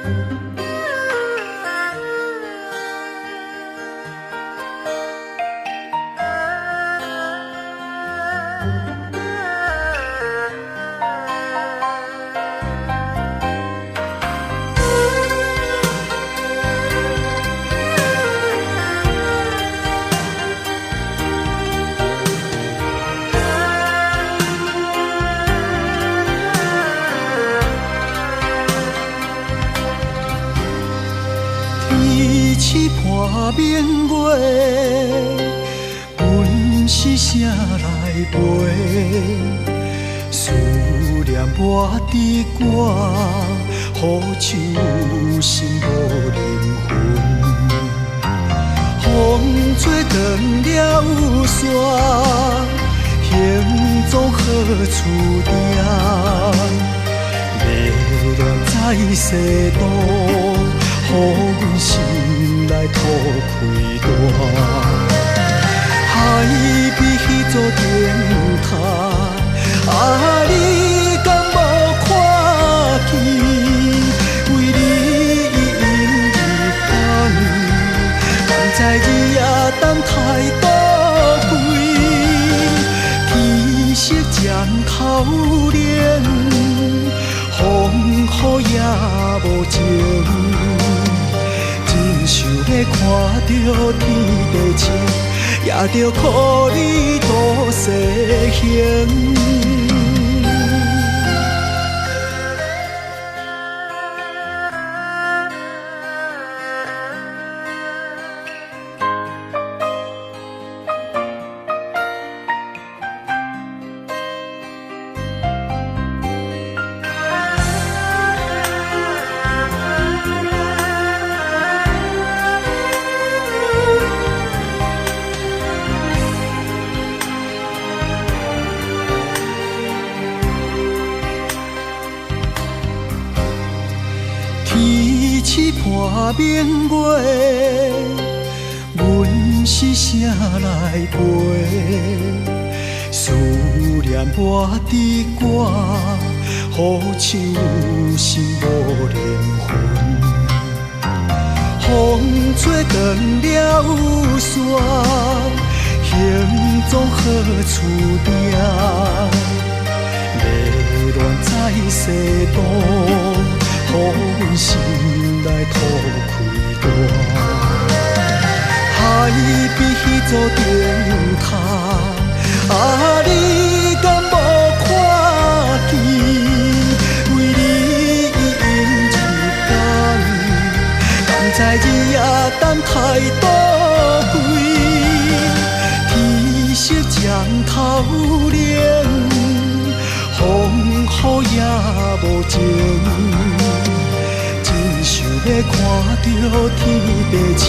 天星破明月，阮是啥来陪？思念满伫肝，好像心无灵魂。风吹断了线，行踪何处定？迷恋在世途，予阮心内土开大。海比彼座灯塔，啊，你敢无看见？为你用一工，敢知日夜等待倒归？天色渐透冷，风雨也无情。真想欲看著天地晴，也著苦你多西行。天星破明月，阮是啥来陪？思念满伫肝，好像心无灵魂。风吹断了线，行踪何处定？迷乱在世途，予阮心内土开大。海比彼座灯塔，啊，你敢无看见？为你用一工，敢知日夜等待倒归？天色渐透冷，风雨也无情。真想欲看著天地晴，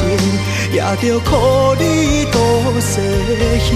也著苦你多西行。